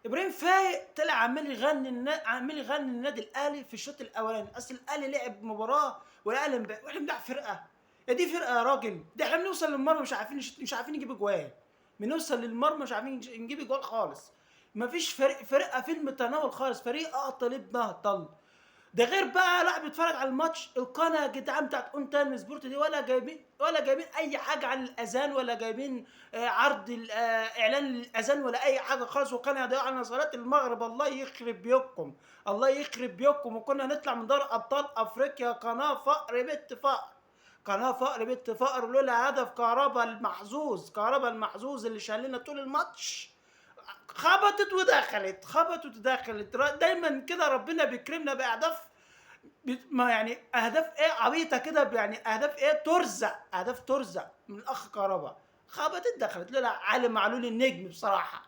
ابراهيم فايق طلع عمال يغني، عمال يغني النادي الاهلي في الشوط الاولاني. اصل الاهلي لعب مباراة والاهلي واحنا بنلعب فرقه، يا دي فرقه يا راجل، ده احنا بنوصل للمرمى مش عارفين نجيب اجوان، بنوصل للمرمى مش عارفين نجيب اجوان خالص. مفيش فرق، فرقه في المتناول خالص، فريق اقطل ابن اهطل. ده غير بقى لا بيتفرج على الماتش القناة يا جدعان بتاعت اون تايم سبورت دي، ولا جايبين اي حاجة عن الاذان، ولا جايبين عرض اعلان الاذان ولا اي حاجة خالص. وقناة ضيعوا على صلاة المغرب، الله يخرب بيوتكم، الله يخرب بيوتكم. وكنا نطلع من دار ابطال افريقيا قناة فقر بنت فقر، قناة فقر بنت فقر، لولا هدف كهربا المحظوظ، كهربا المحظوظ اللي شالنا طول الماتش، خبطت ودخلت، خبطت ودخلت. دايما كده ربنا بيكرمنا باهداف ما يعني اهداف ايه عبيطه كده، يعني اهداف ايه ترزق، اهداف ترزق من الاخ كهربا، خبطت دخلت. لولا علي معلول النجم بصراحة.